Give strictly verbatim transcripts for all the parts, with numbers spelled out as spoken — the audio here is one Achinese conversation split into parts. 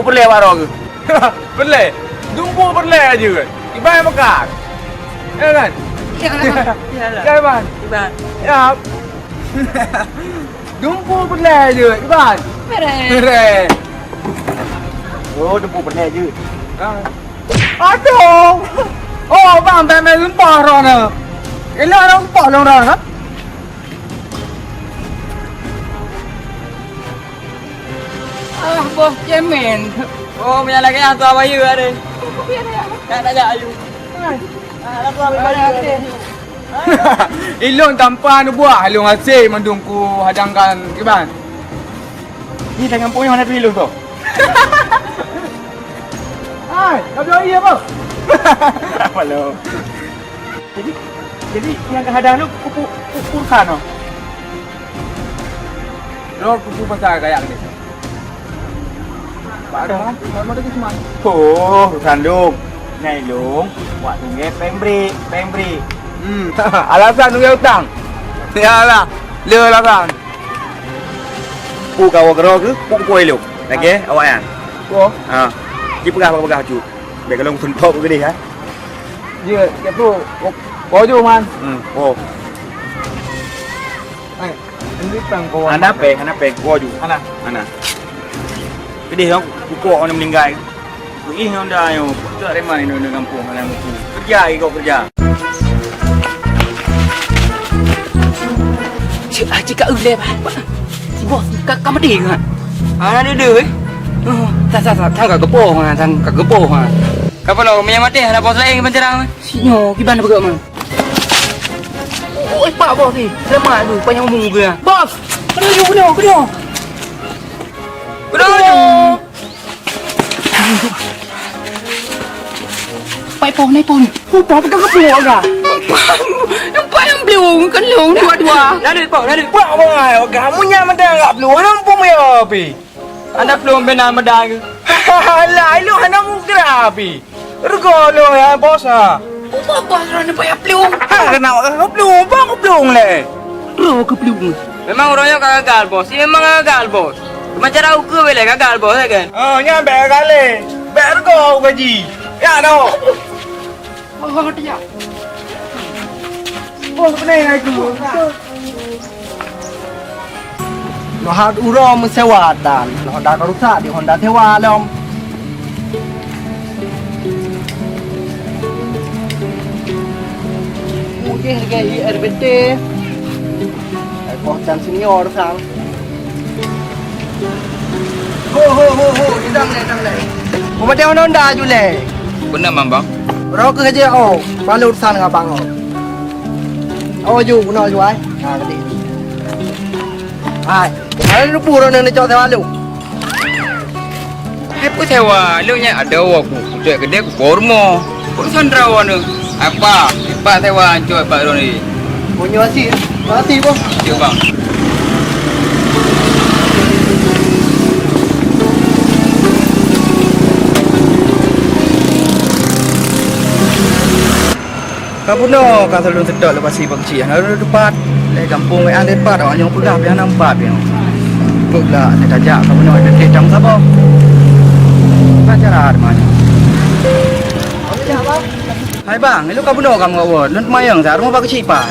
Peureulèe bak droe keuh. Peureulèe. Dumpeue peureulèe jeuet. Iban meukat. Ya kan? Iyalah. Iyalah. Ya, Iban. Iban. Ya. Dumpeue peureulèe jeuet, Iban. Peureulèe. Peureulèe. Oh, dumpeue peureulèe jeuet. Ha. Aduh. Oh, bang, bang, bang, geumpah droeneuh. Ilôn droe geumpah lôn droeneuh. Ah, boh cemen. Oh, meunyo lagèe nyan tua bayeue deh. Nak tajak ayu. Ah, tua bayeue deh. Ilôn tampa neubuah, ilôn hase mandum kuhadangkan kiban. Ni tangan puyuh na ilôn tu. Hai, ka bloe ié apa? Apa lo? Jadi, jadi nyang keuhadang lôn kupu-, ku-, urusan oh. Droe kupu pasal kayak ni. Pak Adam, nama dia cuma? Oh, urusan lôn. Nyai lôn, wak tunggé pembri, pembri. Hmm, alasan tunggé utang. Yalah, le alasan. Pu kawa keudroe keuh, pu kupuih lôn. Lagèe awak nyan. Oh. Ha. Jipeugah, peugah cut. Bèk kalon suntok keu geudeh, ha. Ya, ya tu. Kau jom, man. Hmm. Oh. Hai, ini tang kau. Hana péng, hana péng. Kau jom. Hana. Hana. Geudeh dong, pukok orang meninggal. Kuih ngon dah nyoe, tak remai nyoe di kampung hana mutu. Kerja lagi kau kerja. Cik, ah, cik ka ulèe bah. Si bos, ka, ka mati kan? Ah, ada deh, eh. Oh, tak, tak, tak, tak, ka gepoh kan, tak, ka gepoh kan. Kapalo, minyak mati, ada bos lain pancarang. Si nyoe, kiban peugah man. Oh, eh, pak bos ni. Selamat tu, panjang umur ke. Bos, kena jom, kena, kena. Kena jom. Pai pon, nai pon. Upah pegang kepala agak. Nampak yang belum, kan long dua-dua. Lalu, Pak, lalu. Pak, Pak, kamu nyaman dah agak belum. Nampak ya, Pi. Anda belum benar medang. Alah, lu hana mugra, Pi. Rego lo ya, bos, ha. Upah bos, orang ni payah pelung. Ha, kena orang pelung, bang pelung le. Bro, ke pelung. Memang orang yang gagal, bos. Dia memang gagal, bos. Macam cara ukur boleh gagal, bos, ya kan? Oh, nyampe kali. Bayar rego gaji. Ya, no. Oh, dia. Bos, benar aku. Neuhat uroe meusewa dan Honda ka rusak di Honda sewa lom. Mungkin lagi I R B T. Ai boh dan senior sang. Ho, ho, ho, ho, idang le, idang le. Pemadai Honda ju le. Benar, Bang, Bang. Rokok aja, oh, malu urusan dengan Bang, oh. Oh, ju, guna ju ai. Ha, tadi. Hai, ada lupa orang nak cakap sama lu. Hai, pun sewa, lu nya ada wa ku, ku cek kedai ku kormo. Pun sandra wa ne. Apa? Ipak sewa ancur ipak lu ni. Punya asin, mati pun. Ya, bang. Ka bunoe ka lôn seutôt leupah si bak keuchik, hana lôn teupat. Lé gampông wék an teupat, awak nyoe peugah pih hana meupat pih nyoe. Peugah lé tajak ka bunoe teuntèe cang saboh. Bukan cara teuma nyoe. Hai bang, ilôn ka bunoe kamoe awai. Lôn teumayang sa rumoh bak keuchik pat.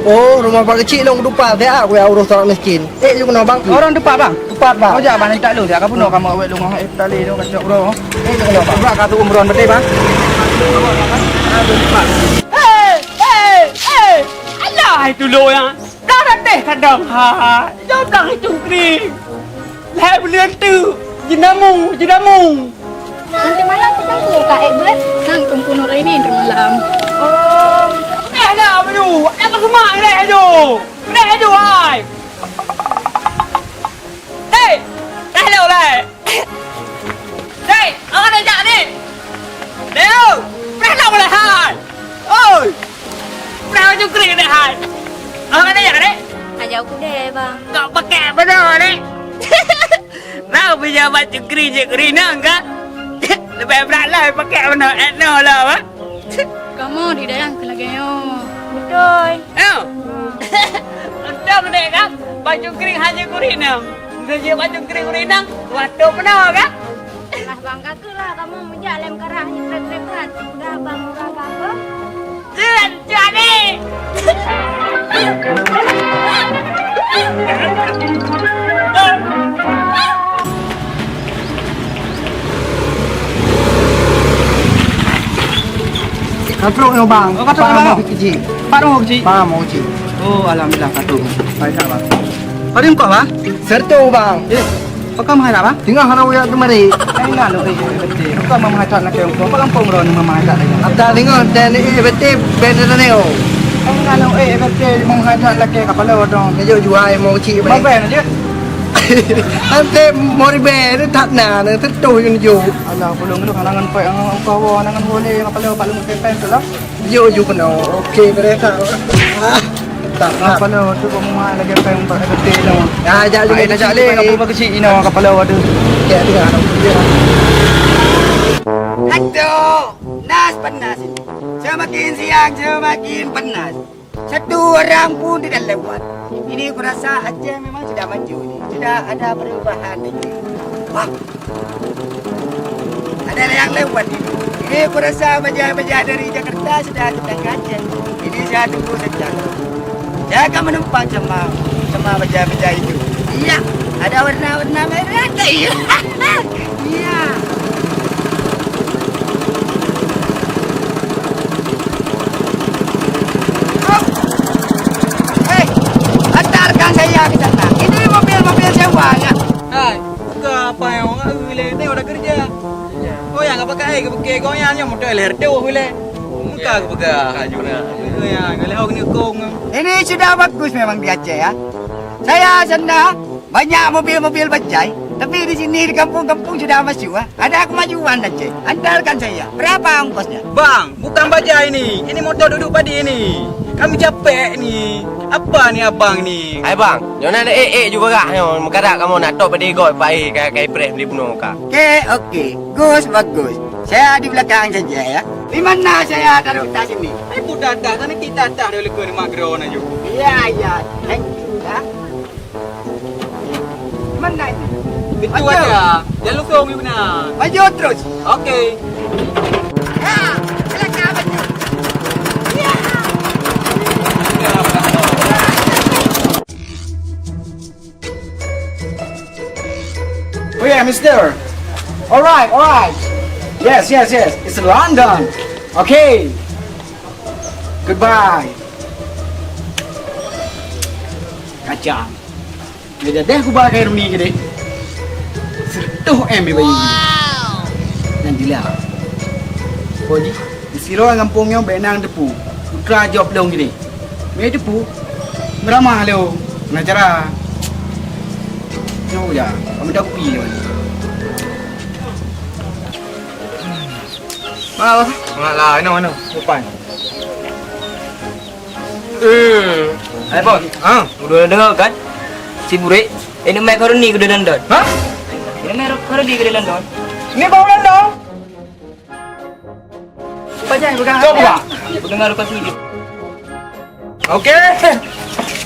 Oh, rumoh bak keuchik lôn dupat teuh, aku ya urus orang miskin. Eh, ilôn keunoe bang. Orang dupat bang. Tepat, bang. Oh, jak, bang, tak lu, jak. Ka bunoe kamoe awet lu ngon, eh, tali tu, kacok bro. Eh, tak lu, bang. Bang, ka tu umron betul, bang. Hei, hei, hei. Alah, itu lo ya. Dah dateh kadang, ha. Jom dah itu kering. Lah, boleh tu. Jenamu, jenamu. Nanti malam kita tu, Kak Edward. Sang kumpul Nur ini di malam. Oh. Eh, dah, aduh. Apa semak ni, aduh. Ni, aduh, hai. Hei! Dah lewat lai! Hei! Awak dah jak ni! Leo! Dah lewat lai hai! Oi! Dah baju kering ni hai! Awak dah jak ni? Aja aku deh, bang. Kau pakai benar ni? Tahu punya baju kering je kering nang kan? Lebih berat lah pakai benar etno lah, bang. Kamoe di dayang keu lagèe nyoe. Beutôi. Nyoe. Untung deh kan, baju kering hana kurinang. Meunyoe baju kering kurinang, watèe meunoe kan? Lah Bang, ka keuh lah kamoe meujak lé meukarah nyoe treb-treb that. Udah bang, udah bang, bang. Jeuet, jadi. Ka trok nyoe, bang. Oh, ka trok nyoe, bang. Paham, Cik. Paham, Cik. Paham, Cik. Oh, alhamdulillah, ka trok. Baik, bang. Pada engkau, bang? Serta, bang. Eh, Pakon meuhai that, bang? Teungoh hana uyak teumari. Eh, ngan, eh, beutôi. Pakon meuhai that lakèe, pakon meuhai that lagèe. Ata teungoh dan, eh, beutôi, ben teuneuk. Eh, ngan, eh, beutôi, meuhai that lakèe kapala wadong. Neujok juai mau cik, bang. Mau ben aja. Ante mau ribe, ni that na, ni tetuh yang jok. Alah, belum tu halangan pek, halangan kawa, halangan boleh, kapala pak lung pepeng tu lah. Yuk, yuk keunoe. Okey, beureh that. Ah, tak, tak. Kapala tu kok mai lagèe pèng bak keutik tu. Ah, jak lé, jak lé, kampung bak keuchik inoe kapala tu. Ya, tengah. Aduh, nas panas ini. Semakin siang, semakin panas. Satu orang pun tidak lewat. Ini kurasa Aceh memang sudah maju ini. Sudah ada perubahan ini. Wah. Ada yang lewat ini. Ini kurasa bajai-bajai dari Jakarta sudah datang ke Aceh. Ini saya tunggu saja. Saya akan menumpang sama, sama bajai-bajai itu. Iya, ada warna-warna merah ke iya? Iya. Hei, antarkan saya ke sana. Ini mobil-mobil sewanya. Hai, buka apa yang orang leh tengok dah kerja. Oh, yang apa kai ke bukit kau yang nyom motor leh tu leh. Muka ke pegang haju na. Ya, kalau orang ni kong. Ini sudah bagus memang di Aceh ya. Saya sana banyak mobil-mobil bajai, tapi di sini di kampung-kampung sudah masuk ah. Ada kemajuan Aceh. Antarkan saya. Berapa ongkosnya? Bang, bukan bajai ni. Ini motor duduk padi ni. Kami capek ni. Apa ni abang ni? Hai bang, nyoe na eh eh ju bagah nyoe. Meukadak kamoe nak top padi goi pai kai kai preh beli bunoe ka. Okey, okey. Gus bagus. Saya di belakang saja ya. Di mana saya taruh tas ini? Hai budak dah, tadi kita dah dah lekor mak gero na ju. Iya, iya. Thank you ya. Mana ini? Itu ada. Jalan losong ni benar. Maju terus. Okey. Ya, silakan maju. Ya. Oh yeah, mister. Alright, alright. Yes, yes, yes. It's London. Okay. Goodbye. Kacang. Dia dah kuba kai Runi ke deh. Seratus M bayi. Nan jila. Kau ji, di siro gampông nyoe benang tepu. Putra job long gini. Mei tepu. Meramah lo. Nah cara. Nyoe ya, kami dah kupi. Mana? Mana lah, ino, ino. Depan. Eh, hai bos. Ha? Udah dengar kan? Si Burik, ini main Karuni ke dalam don. Ha? Ini main Karuni ke dalam don. Ini bau dalam don. Pajai pegang. Coba. Pegang lepas ni. Okey.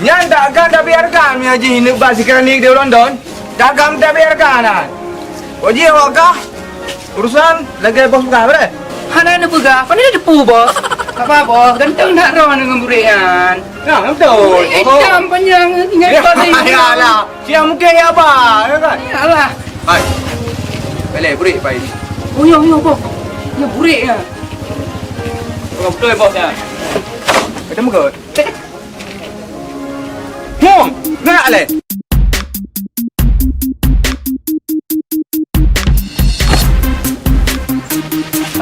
Nyan dagang tak biarkan mi Haji hineuk bak si Karuni di London. Dagang tak biarkan ah. Haji awak kah? Urusan lagèe bos peugah, beureh? Hana neupeugah, pane neuteupeu, bos. Apa, bos? Ganteng that droe ngon Burik nyan. Nah, betul. Burik hitam panyang, ingat bos. Ya, yalah. Siang mungkin ya, Abah, ya kan? Yalah. Hai. Balik, Burik, pai. Oh, ya, ya, bos. Ya, Burik ya. Oh, betul, bos ya. Ketemu ke? Hum, nak le.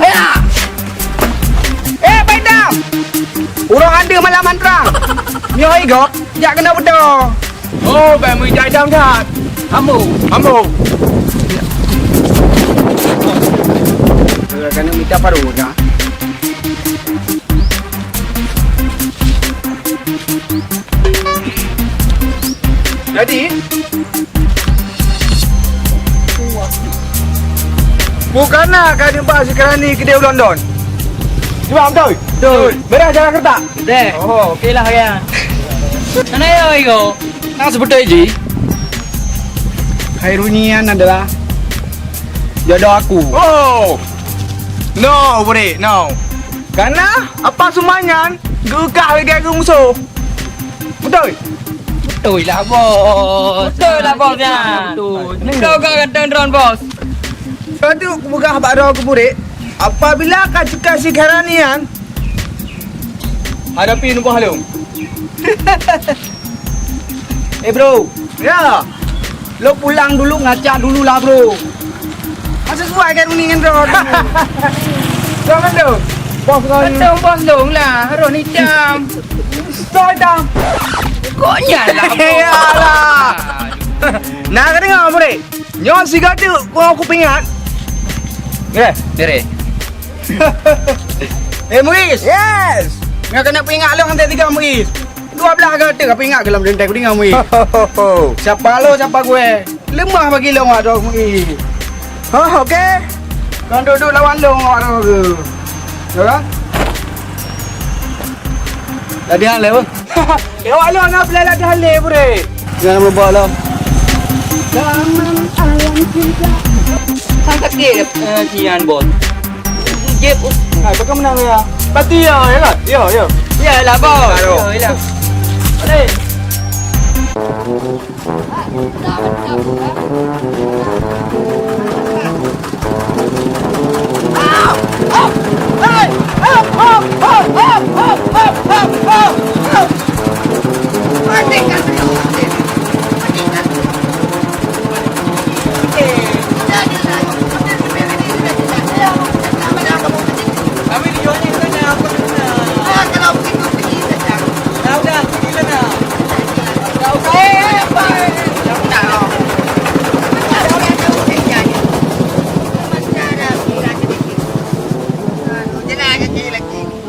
Ayah! Eh, Pai Dam! Ureueng ande malam hantrang. Nyoe igop, jak keunoe beutôi. Oh, bèk meuijai dam that. Ambo. Ambo. Kena minta paru dah. Jadi, bukan na ka jumpa si Karani keudéh u London. Cuba beutôi? Beutôi. Beurah jalan kereta? Beutôi. Oh, oke lah ya. Mana ya, Iko? Nah, sebut aja. Khairunian adalah jodoh aku. Oh! No, Budi, no. Karena apa semua nyan geukeukah lagèe geuh musoh. Beutôi? Beutôi lah, Bos. Beutôi lah, Bos, nyan. Beutôi. Beutôi keu ganteng droen, Bos. Sabab tu kupeugah bak droe keu Budi, apabila ka ceuka si Khairani nyan, hadapi nibak lôn. Eh, bro. Ya. Lo pulang dulu, ngaca dulu lah, bro. Masa suai kan uni ngan droe. Bro, mandum. Bos kau ni. Mandum bos dong lah, roh hitam. Bos hitam. Kok nyan lah, bos? Yalah. Nah, ka deungö, Budi. Nyoe sigoe teuk keu kupeuingat. Eh, diri. Eh, Muiz. Yes. Nyoe keuneuk peuingat lôn, hanté tiga, Muiz. Dua blaih goe teuk peuingat keu lôn, hanté kudeungö, Muiz. Ho, ho, ho, ho. Siapa lo, siapa gue? Leumah bagi lôn awak droe, Muiz. Hah, oke. Kon duek-duek lawan lôn awak droe. Ya kan? Latihan lé, Bang. Eh, awak lôn na peulai latihan lé, Budi. Jangan lupa, Bang. Zaman alam kita. Kan kaki, eh, kian, Bos. Jep, uh. Hai, bagaimana ya? Berarti ya, ya kan? Ya, ya. Ya lah, Bos. Baru. Ya, ya. Boleh.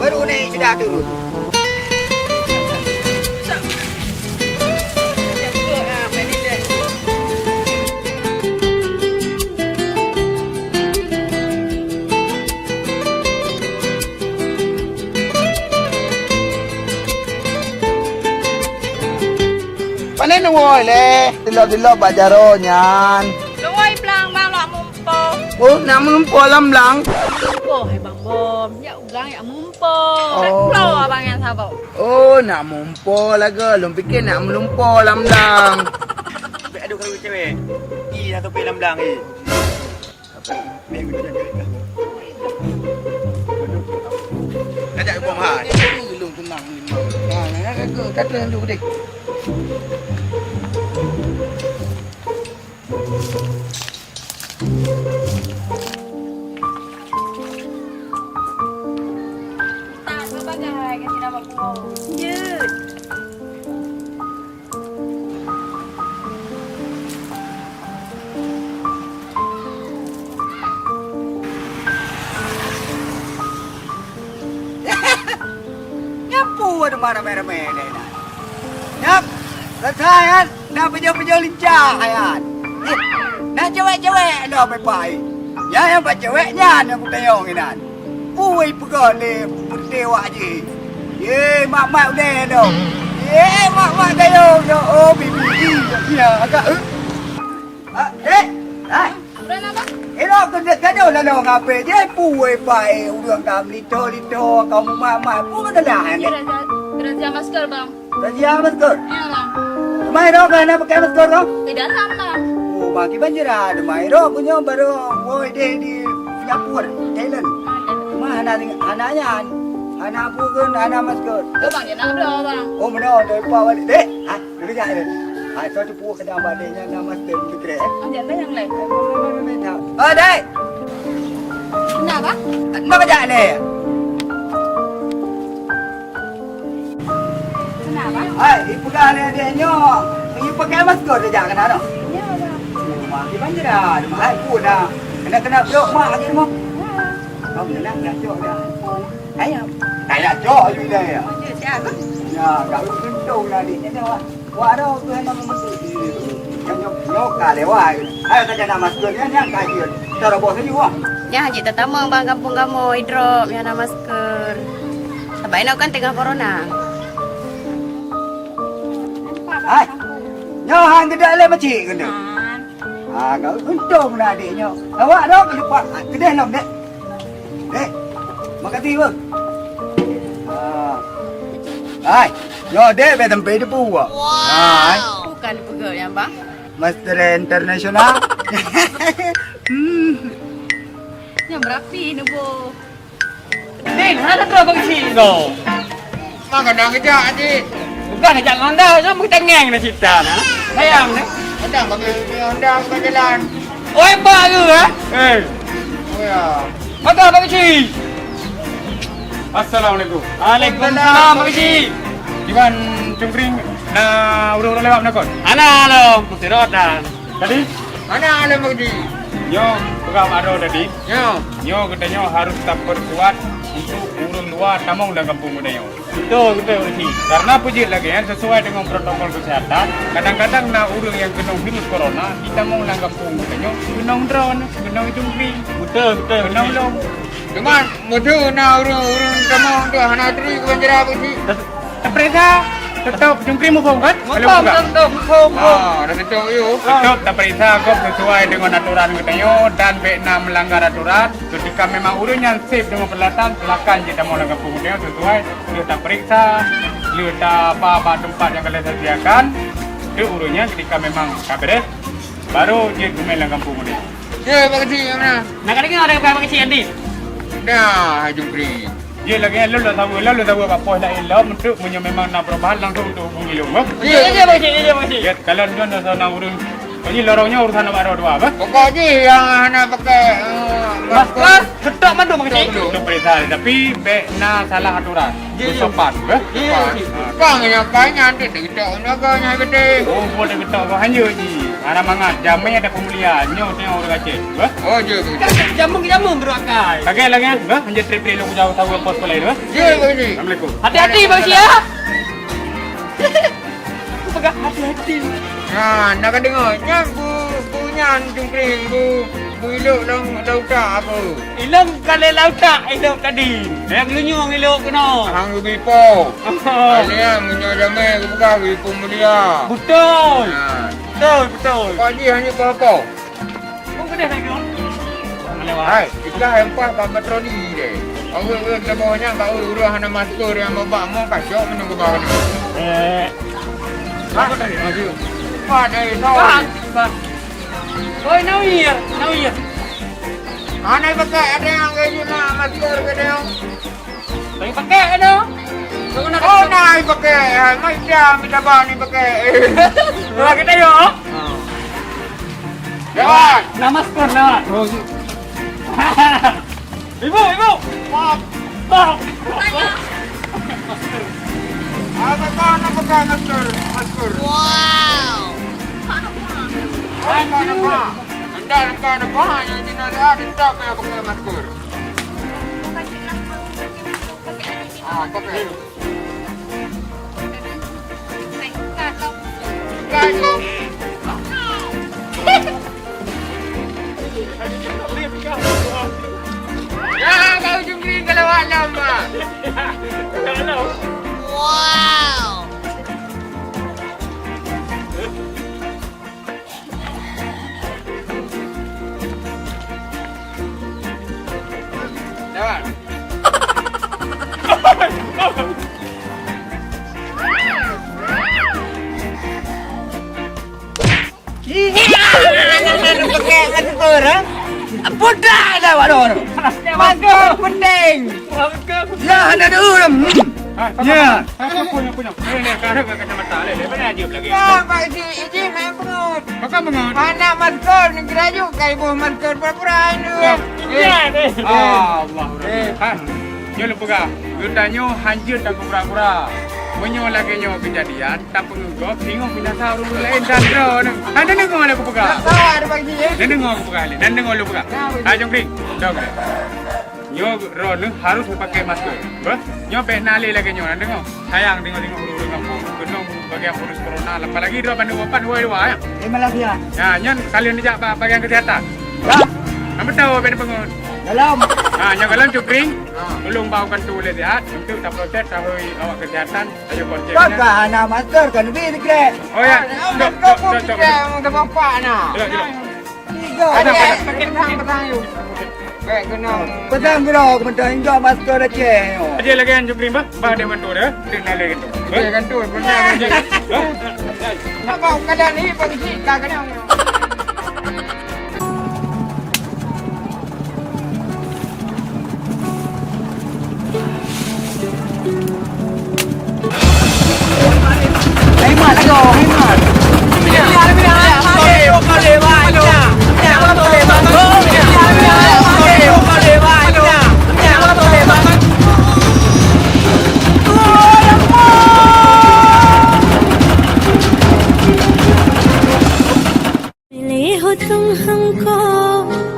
Baru naik sudah turun. Pane neuwoe lé, tilop-tilop bak jaroe nyan. Neuwoe plang, Bang, lok mumpo. Oh, nak mumpo lam blang? Mumpo, hai Bang Bom. Jak ugang, jak mumpo. Oh. Plo abang nyang saboh. Oh, nak mumpo lagoe. Lôn pike nak meulumpo lam blang. Sampai aduh kalau cewek. Ih, dah topik lam blang, ih. Kajak bom hai. Belum tenang ni, Bang. Ha, nak kata, kata dulu deh. Tak, apa bagai kasi nama aku? Ya. Nyapu ada marah merah-merah dah. Nyap, rasa kan? Dah pejoh-pejoh lincah kan? Eh, nah cewek-cewek dah pai-pai. Ya, yang buat cewek nyan yang kutayong inan. Ui, peugah lé peureute wak jih. Ye, mak-mak udeh dong. Ye, mak-mak gayong dong. Oh, bibi. Ya, agak, eh. Ah, eh, ah. Bukan apa? Elok keuneuk gadoh lalu ngape je, puwe bae ureueng ka melito-lito, ka mumat-mat. Peue masalah ni? Razia, razia masker, Bang. Razia masker? Ya, Bang. Mai ro ka na pakai masker ro? Di dalam, Bang. Oh, bagi banjir ada mai ro, punya baru woi deh di Singapura, Thailand. Ada. Cuma hana, hana nyan, hana bukan, hana masker. Tu, Bang, dia nak berapa, Bang? Oh, mana? Dari bawah balik. Dek, ah, kerja ni. Ah, so tu puak kena balik nyan nama masker tu kira, eh. Ada, ada yang lain. Oh, dek. Kenapa? Nak kerja ni? Kenapa? Hai, ipeugah lé adék nyoe, ipakai masker tajak keunan nyoe. Ya, Bang. Rumah di Banjara, rumah hai pun dah. Kena, kena blok mak lagi rumah. Ya. Kau kena, kena cok dah. Pun. Ayo. Kaya cok juga ya. Oh, ya, siap. Ya, kalau untung dah di sini, Wak. Wak dah tu yang nama tu. Yang nyok, nyok ka lewat. Ayo, tak ada masker ni, yang kaji. Cara bos ni, Wak. Ya, Haji, tetamong bang kampung kamoe, idrop, yang nama masker. Sabab inoe kan teungoh corona. Hai. Nyoe han geudak lé macik keunoe. Han. Ah, kau untung na adék nyoe. Awak dong, lupa. Ah, keudeh lom, Dek. Dek, makasih, Bang. Ah. Hai, nyoe Dek, bèk sampai debu, Bang. Hai. Bukan peugah yang, Bang. Master International. Hmm. Yang berapi, Nubo. Din, hana troh bak keuchik ko. Mak kadang kejak, Cik. Bukan kejak ngon dah, nyoe meutengeng dah cita na. Sayang ni. Kadang bagi Honda bukan jalan. Oi, bak ke, eh? Eh. Oh ya. Maka bak keuchik. Assalamualaikum. Waalaikumsalam, bak keuchik. Kiban cungkring na ureueng-ureueng lewat meunakot? Ana lo, mesti rotan. Tadi? Mana ada mengerti? Nyoe peugah bak droe tadi. Nyoe. Nyoe geutanyoe harus taperkuat untuk ureueng luwa tamong lam gampông geutanyoe. Betul, betul, Cik. Karena peue jeuet lagèe nyan sesuai dengan protokol kesehatan, kadang-kadang na ureueng nyang keunong virus corona jitamong lam gampông geutanyoe, keunong droe, keunong cungkring. Betul, betul, keunong lom. Cuma, meuteue na ureueng-ureueng tamong tu hana turi keu banjara, Cik. Tapeuriksa, teutap cungkring muphom kan? Muphom, teutap muphom. Ah, dah teutap yuk. Teutap tapeuriksa gob sesuai dengan aturan geutanyoe dan bèk na meulanggar aturan. Ketika memang ureueng nyan safe dengan peralatan, silakan jeuet tamong lam gampông geutanyoe sesuai. Lheueh tapeuriksa, lheueh tapa bak teumpat nyang ka lheueh sediakan. Keu ureueng nyan ketika memang ka beres, baru jeuet geumain lam gampông geutanyoe. Ya, Pak Keuchik, ya, mana? Nak ka deungoe ada Pak Keuchik, Andi? Dah, Jupri. Jeuet lagèe nyan lôn lôn saweue, lôn lôn saweue bak pos laén lom, untuk meunyoe memang na perubahan langsung untuk hubungi lôn, bah. Ya, ya, ya, Pak Cik, ya, ya, Pak Cik. Ya, kalau nyoe na ureueng, pokoknya lorong nyoe urusan awak dua, bah. Pokok jih nyang hana pakai, eh, masker, tetap mandum, Pak Cik. Untuk periksa, tapi bèk na salah aturan. Ya, ya. Bersopan, bah. Ya, ya, Pak Cik. Kang nyang kai nyan, dia getok jaga nyang gede. Oh, boleh getok, bah, hanya ji. Hana mangat, jamé ada peumulia, nyoe tengok ureueng Aceh, bah. Oh, jeuet, jeuet. Jameun, jameun beurangkai. Lagèe, lagèe, bah, hanjeuet trép-trép lôn kujak tahu pos pulai, bah. Jeuet, jeuet. Assalamualaikum. Hati-hati, Bang Sia. Peugah hati-hati. Ha, nak ka deungoe, nyan bu, bu nyan cungkring, bu, bu ilok lam, lam utak aku. Ilong ka lé lam utak, ilok tadi. Nyang lunyueng ilok keunoe. Hang geubi po. Oh. Kalian meunyoe jamé geupeugah geubi peumulia. Betul. Ha. Betul, betul. Kok jih hana po-po. Hai, ikah empah bak patroli deh. Awak-awak di bawah nyan, bak ureueng hana masker nyang babak mo ka syok meunyoe bak ni. Eh. Hah? Apa tadi? Maju. Pak, dari bawah. Pak, Pak. Oi, Nawir, Nawir. Hana pakai, ada nyang gaji na masker ke dia? Lagi pakai, ada. Oh, na pakai. Macam kita bani pakai. Lagi tayo. Lewat. Nama skor lewat. Oh, si- Ibu, ibu. Maaf. Maaf. Apa kau nak pakai masker? Masker. Wow. Anda nak pakai, yang sini ada, ada tak payah pakai masker. Ah, pakai. Ya, kau cungkring kalau awak lama. Wow. Lewat. Iya, anak-anak pakai masker, ha? Budak dah, waduh, waduh. Masker penting. Lah, anak dulu. Hmm. Ya. Apa punya, punya? Ini, ini, sekarang ke kacamata, leh, leh, mana aja lagi? Ya, Pak Haji, izin main pengut. Pakai pengut. Anak masker, negeri aja, kayak buah masker pura-pura ini. Ya, iya, deh. Allah. Eh. Ha, nyoe lôn peugah. Geutanyoe hanjeuet takura-kura. Meunyoe lagèe nyoe keujadian, tapeungeuh gob, singoh binasa ureueng laén dan droeneuh. Hana deungoe lé kupeugah. Hana deungoe kupeugah lé. Hana deungoe lôn peugah. Hai, Jongkring. Jongkring. Nyoe droeneuh harus meupakai masker. Beuh? Nyoe bèk na lé lagèe nyoe, na deungoe? Sayang deungoe-deungoe ureueng-ureueng gampông keunong bagian virus corona, apalagi droe bandum opat dua dua, ya? Di Malaysia. Ya, nyan kalian dijak ba-, bagian kesehatan. Ya. Nama tahu bèk peungeut. Dalam. Ha, nyoe gohlom cukring. Ha. Tolong bawa kantor ulèe sihat untuk taproses tahoi awak kesehatan, ayo kontak. Kan ka hana masker kan lebih sikit. Oh ya. Cok, cok, cok, cok. Kita bapak na. Cok, cok. Padang, padang. Padang, padang, yuk. Baik, kena. Padang, kena, kena, hingga master Aceh, yuk. Aja lagi yang jukrim, bah. Bah, dia bantu dah. Dia nak lagi tu. Dia bantu, benar, benar. Apa keadaan ni, Bang Ji? Dah kena. मिले हो तुम हमको।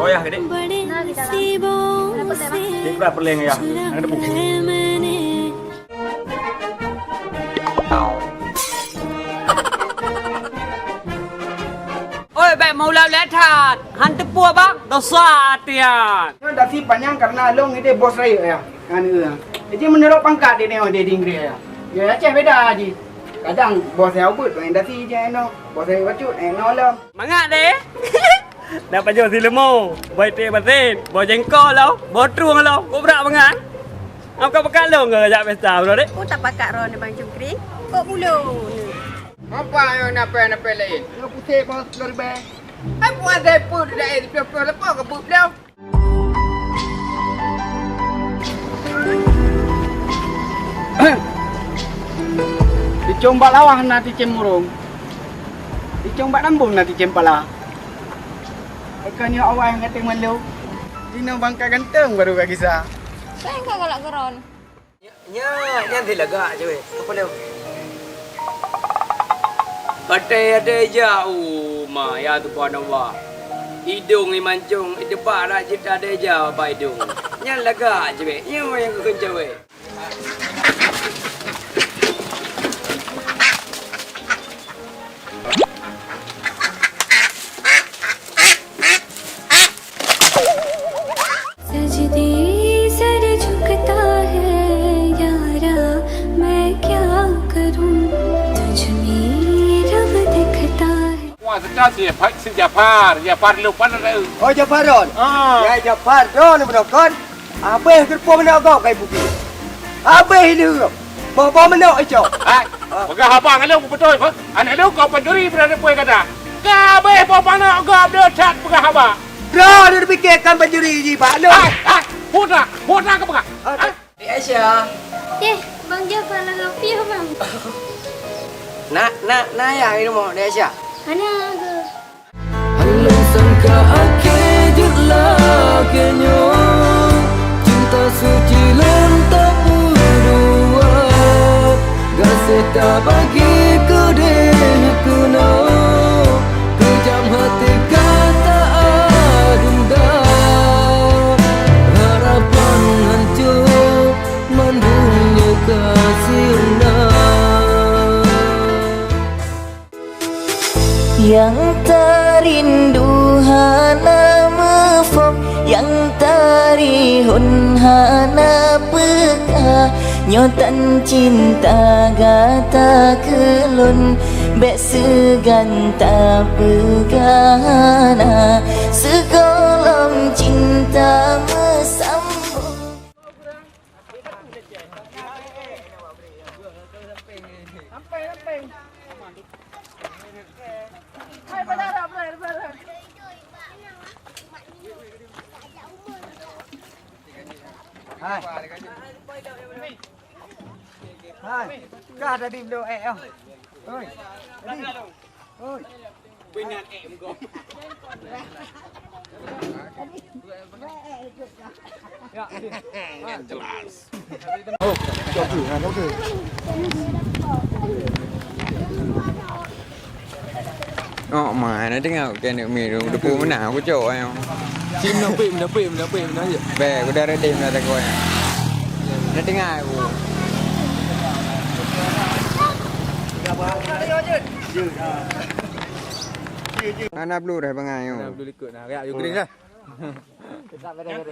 Oh ya, gede. बड़े नसीबों से। Di pula perleng ya. Yang debu. Oi, bèk meuulah-ulah that. Han teupeu bang, dosa atian. Nyoe dasi panyang karena lôn ideh bos rayeuk ya. Kan, eh. Jadi menurut pangkat dia ni, dia di Inggris ya. Ya, Aceh beda ji. Kadang bos saya ubit, main dasi je, no. Bos saya bacut, eh, no, lom. Mangat deh. Dah pajoh sileumô, boh iték basit, boh jengkol lom, boh trueng lom, kubrak mangat. Ngam ka pakat lôn keu jak pesta uroe deh. Oh, tak pakat droeneuh Bang Cungkring. Kok pulo ni? Apa yang napa-napa lain? Nyoe pusék bos sepuluh ribèe. Ai puas deh peuet deh sepuluh puluh lepo keu peuet puluh. Icong bak lawah na ticém murông. Icong bak rambông na ticém pala. Bukan ya Allah yang kata malu. Inoe bangka ganteng baru ka gisa. Saya enggak galak geron. Nya, nyan dilagak je weh. Apa dia? Até-até jak, oh ma, ya subhanallah. Idong imancong, iteupak rak cit até jak bak idong. Nyan lagak je weh. Nyan wayang keukeunca weh. सजदी सर झुकता है यारा, मैं क्या करूं, तुझ में रब दिखता है। Wah, sedang si Jafar, si Jafar, Jafar lupa nak tahu. Oh, Jafar Ron. Ah. Ya, Jafar Ron, betul kan? Abéh geureupoh manok gob kai bukét. Abéh ileue. Boh-boh manok icok. Hai, peugah haba ngon lôn beutôi, bah. Aneuk lôn kau pancuri beurani pue gata. Ka abéh boh manok gob deuh that peugah haba. Droe neupiké kan pancuri jih bak lôn. Hai, hai, buta, buta keu peugah. Hai. Dek Aisyah. Eh, Bang Jafar lam ofis, Bang. Nak, nak, nak ya, minum, Dek Aisyah. Hana ke? Hana sangka akhé jeuet lagée nyoe, cinta suci lôn tapeudua. Gaséh tabagi keudeh keunoe, keujam hati ka ta-adunda. Harapan hancô, mandum nyoe ka sirna. Nyang tarindu hana muphom, nyang tarihon hana peugah. Nyoe tan cinta gata keu lôn, bék seugan tapeugah hana. Sigohlom cinta meusambong. Hai. Hai. Kah tadi bloe, eh, oh. Oi. Tadi. Oi. Jelas. Oh, mana dengar kan mi dulu mana aku cok ayo. Sim nak pim, nak pim, nak pim, nak je. Be, udah ready nak tak kau. Nak dengar aku. Mana blue dah bangai. Mana blue ikut nah. Ya, you green lah.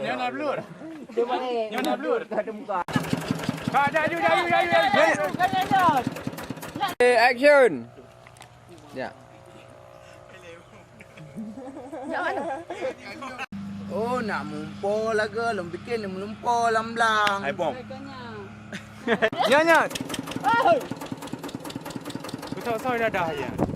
Nyoe na blur. Nyoe na blur. Ka, dah, dah, dah. Eh, action. Ya. Oh, nak mumpo lagèe lôn pikir ni meulumpo lam blang. Hai bom. Nyan, nyan. Beutôi-beutôi dadah je.